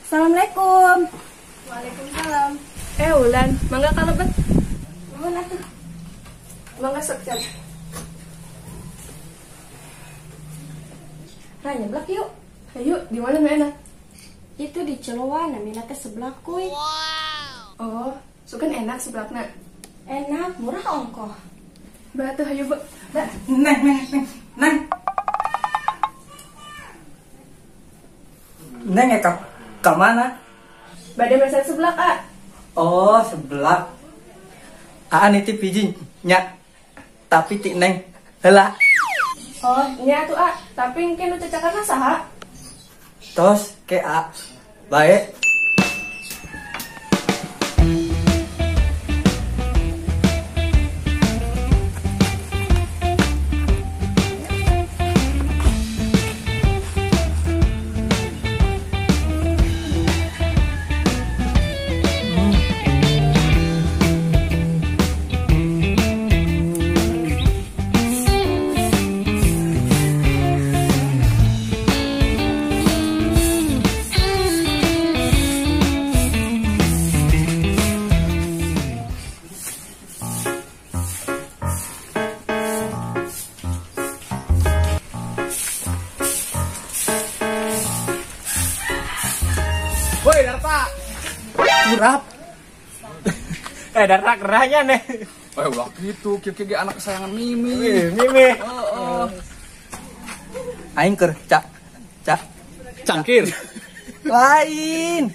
Assalamualaikum. Waalaikumsalam. Ulan, mangga kalebet. Nuhun atuh. Mangga sok jam. Ra nyeblak yuk. Ayo, di mana nu enak? Itu di Celowa, namina teh seblak kuy. Wow. Oh, sukan enak seblakna. Enak, murah ongkoh. Batuh hayu, Bu. Ba. Neng, neng, neng, neng. Neng ya ke mana? Bade meser seblak, A. Oh, seblak. Aa nitip hiji nya. Tapi ti neng heula. Oh, nya atuh, A. Tapi engke nu cacakarna saha? Tos ke A. Bae. Woi, Darta. Urap. Darta kerahnya nih. Ulah gitu, kieu-kieu ge anak kesayangan Mimi. Mimi. Heeh. Aing keur cak cak cangkir. Lain.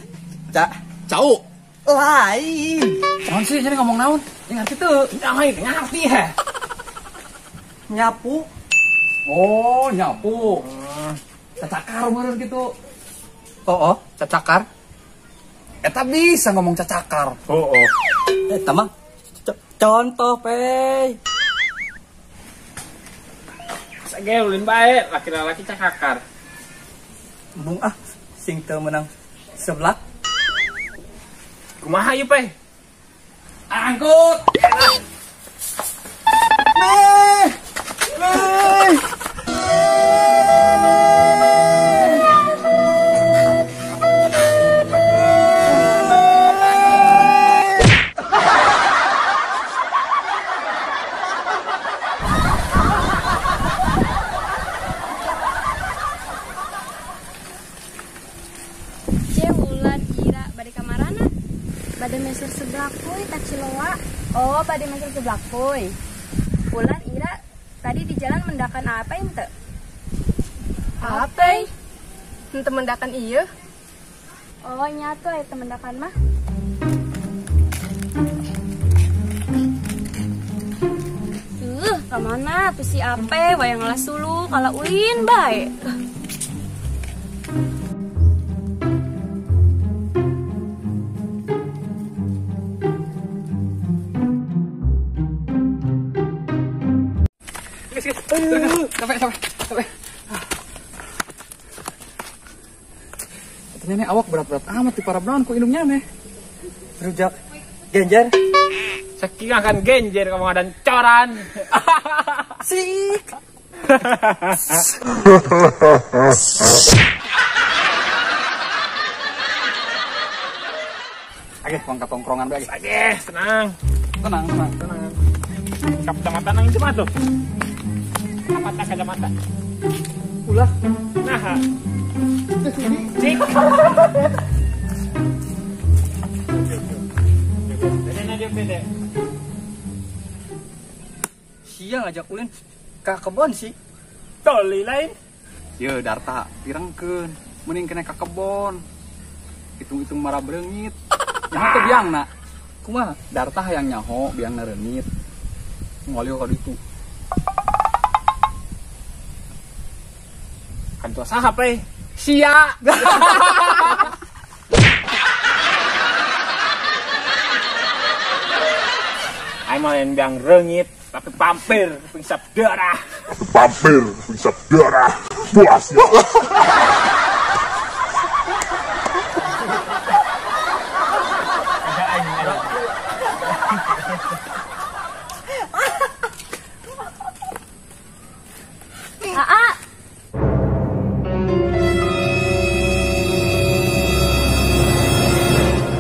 Cak cau. Lain. Naon sih jadi ngomong naon? Ya ngerti tuh. Lain ngerti ya. Nyapu. Oh, nyapu. Cacakar meureun gitu. Oh, cacakar. Eta bisa ngomong cacakar. Oh, oh. Eta mah contoh, pe. Sage ulin bae, laki-laki cacakar. Embung ah, sing teu menang seblak. Kumaha ieu, pe? Angkut. Meh. Meh. Bade meser seblak kuy tak Cilowa. Oh, bade meser seblak kuy. Ulan Ira tadi di jalan mendakan apa ente? Apa? Ente mendakan iya. Oh, nyatu ente mendakan mah. Kemana tuh si Ape wayang ngelas dulu kalau ulin bae. Capek, capek, capek. Katanya nih awak berat-berat amat di para brown ku indungnya nih. Rujak genjer. Saking akan genjer kamu ada coran. Sik. Oke, bangka tongkrongan bae. Oke, tenang. Tenang, tenang, tenang. Kacamata nang cuma tuh. Kacamata, kacamata. Ulah. Nah. Cik. Beda aja beda. Sia ngajak ulin ka kebon sih. Toli lain. Ye Darta pirengkeun, mending kena ka kebon. Hitung-hitung marah bereungit. Nyaho teh biangna. Kumaha? Darta hayang nyaho biangna reungit. Ngolio ka ditu. Kan tua saha pe? Sia. Aing mah lain biang reungit, tapi pampir pingsap darah. Pampir pingsap darah. Puas ya. Aa.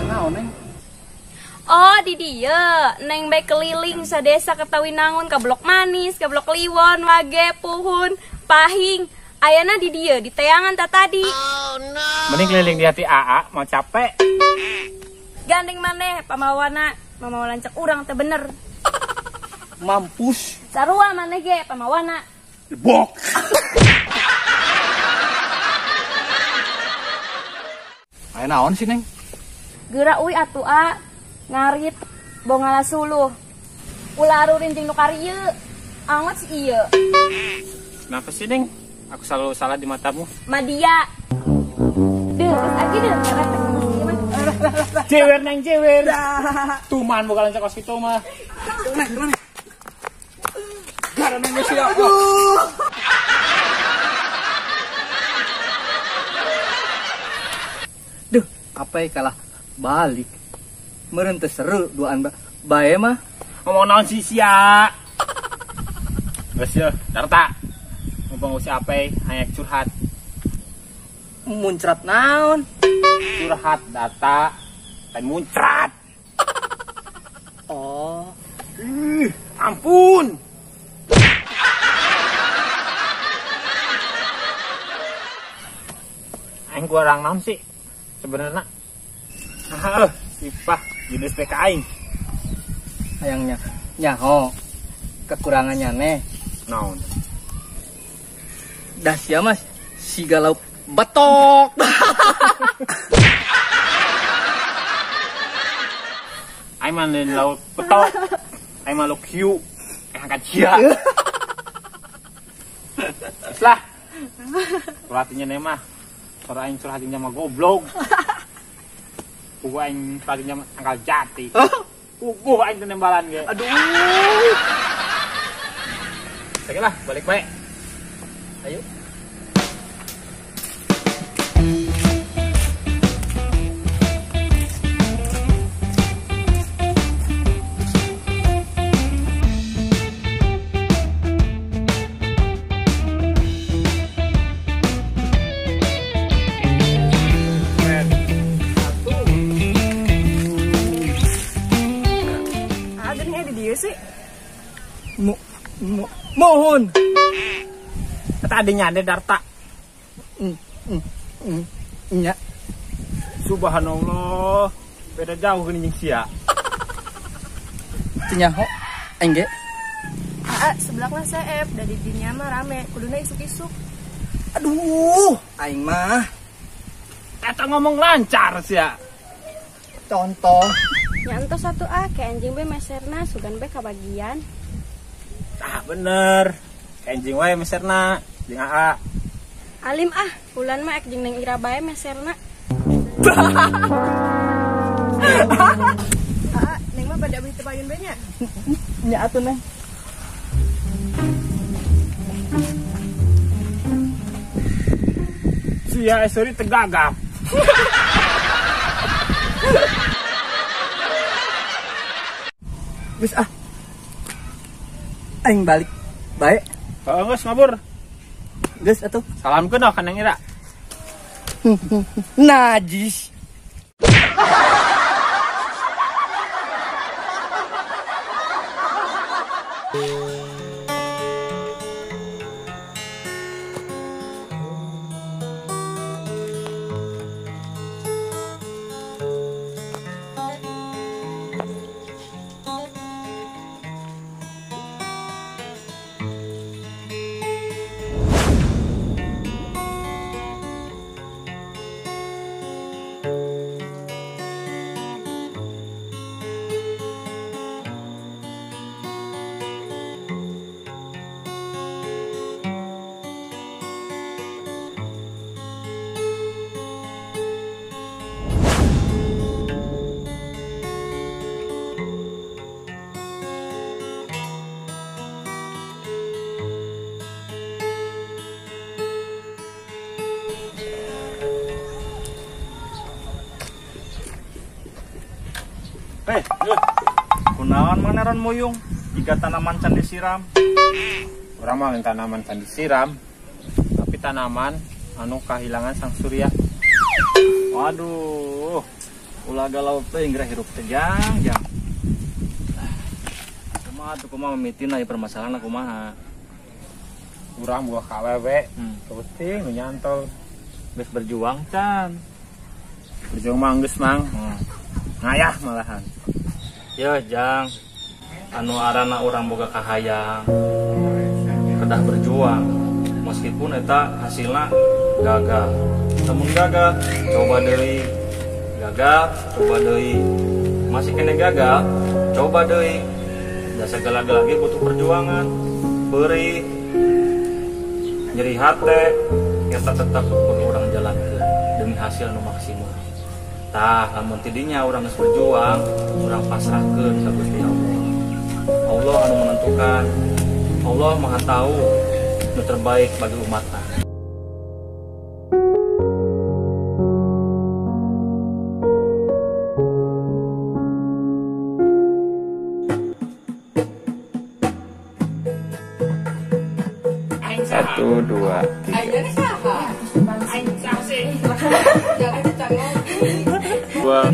Naon, Neng? Oh, di dieu, Neng bae keliling sadesa ketawi nangun ka Blok Manis, ka Blok Liwon, Wage, Puhun, Pahing. Ayana di dieu, di teangan ta tadi. Oh, no. Mending keliling di hati AA, mau capek. Gandeng maneh pamawana, mamawa lancek urang teh bener. Mampus. Sarua maneh ge pamawana. Bok. Aya naon sih, Neng? Geura uy atuh a ngarit bongala suluh. Ulah arurin jeung nu karieu. Angot si ieu. Kenapa sih, Neng? Aku selalu salah di matamu. Madia. Deuh, geus agi deuh karepek ieu mah. Jewer, Neng, jewer. Tuman bukan lancak kos kitu mah. Neng, neng. Gara Neng geus sia. Aduh. Duh, apa kalah balik. Meureun teu seru duaan bae mah. Ngomong naon sih sia? Geus yeuh, Darta. Mumpung si Ape hayang curhat. Muncrat naon? Curhat Darta, lain muncrat. Oh. Ih, ampun. Aing gua orang naon sih sebenarnya? Ah, sipah jenis TK aing. Hayangnya nyaho kekurangannya neh. Naon? Dah sia mas, si galau betok. Aing mah lain lauk betok. Aing mah lauk hiu. Aing angkat sia. Geus lah. Curhatnya neh mah. Suara aing curhatnya mah goblok. Pugu aing curhatnya mah tangkal jati. Pugu aing teu nembalan ge. Aduh. Oke lah, balik bae. Ayo. Ah, geuning aya di dieu sih. Mohon. Kata adanya ada Darta. Nya. Subhanallah. Beda jauh geuning jeung sia. Teu nyaho aing ge. Aa, sebelahna seep, da di dinya mah rame, kuduna isuk-isuk. Aduh, aing mah. Eta ngomong lancar sia. Contoh. Nya entos satu ah, ke anjing be meserna sugan be kabagian. Ah, bener. Anjing wae meserna jeung AA. Alim ah, ulan mah ek jeung Neng Ira bae meserna. Aa, Neng mah bade abdi teu payun bae nya. Nya atuh, Neng. Sia sorry tegagap. Geus ah. Aing balik. Bae. Heeh, geus mabur. Geus atuh. Salamkeun ka Neng Ira. Najis. Hei, kunaon mana ron muyung jika tanaman can disiram? Urang mah lain tanaman can disiram, tapi tanaman anu kehilangan sang surya. Waduh, ulah galau teh geura hirup teh jang jang. Kumaha tuh kumaha mimitina ieu permasalahan kumaha? Urang buah ka awewe, penting nu nyantol. Geus berjuang can. Berjuang mah geus mang. Ngayah malahan. Ya jang, anu arana urang boga kahayang kedah berjuang meskipun eta hasilna gagal. Lamun gagal, coba deui. Gagal, coba deui. Masih kena gagal, coba deui. Da segala lagi butuh perjuangan. Beri nyeri hate, eta tetap kudu urang jalankeun demi hasil nu maksimal. Tah, lamun tidinya urang geus berjuang, urang pasrahkeun ka Gusti Allah. Allah anu menentukan. Allah Maha tahu nu terbaik bagi umatna. Satu, dua, tiga. Dua.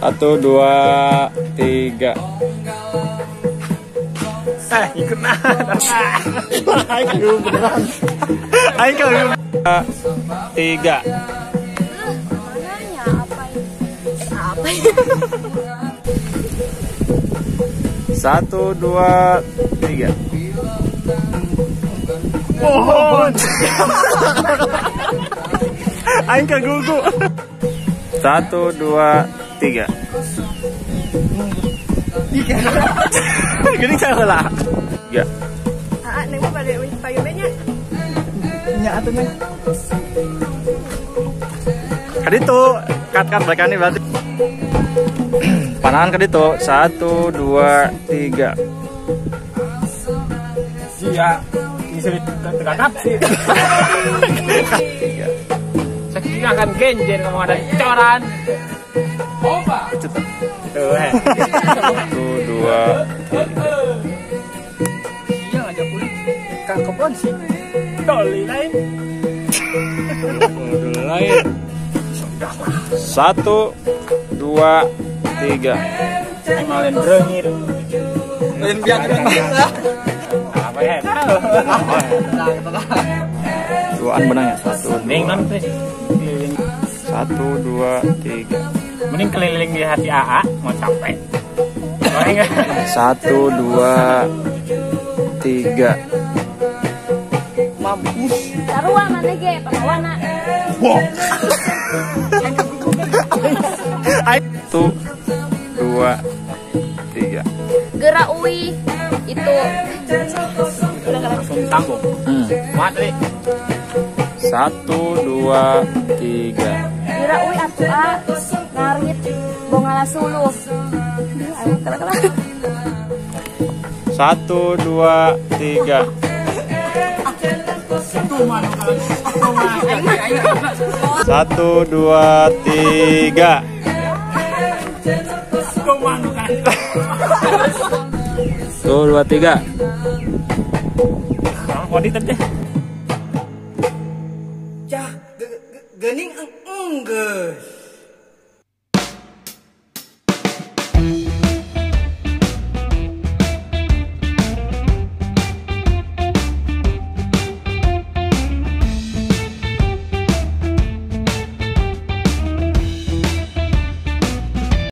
Satu, dua, tiga. Ikut nah. Aing beneran. Aing kalau tiga. Nanya apa ini? Apa ini? 1, 2, 3. Pohon. Aing kegugu. 1, 2, 3. Gini saya lah. 3. Ah, neng mah bade payung nya. Nya atuh neng. Kaditu, kat-kat mereka nih berarti. Panahan kaditu. 1, 2, 3. Iya, ini tegak sih. 3. Saya akan genjen kamu ada coran. Opa. 1, 2, 3. Iya ngajak kulit ke kebon sih. Doli lain. Lain. 1, 2, 3. Emang rengit. Lain biang apa ya? Duaan benang ya? 1, mending non 1, 2, 3. Mending keliling di hati AA mau capek. 1, 2, 3. Mampus. Sarua mana ge pamawana. 1, 2, 3. Gerak uwi itu langsung tanggung. Mati. 1, 2, 3. Gerak uwi atuh a ngarit bongala suluh. 1, 2, 3. 1, 2, 3. 1, 2, 3. Kodi tadi.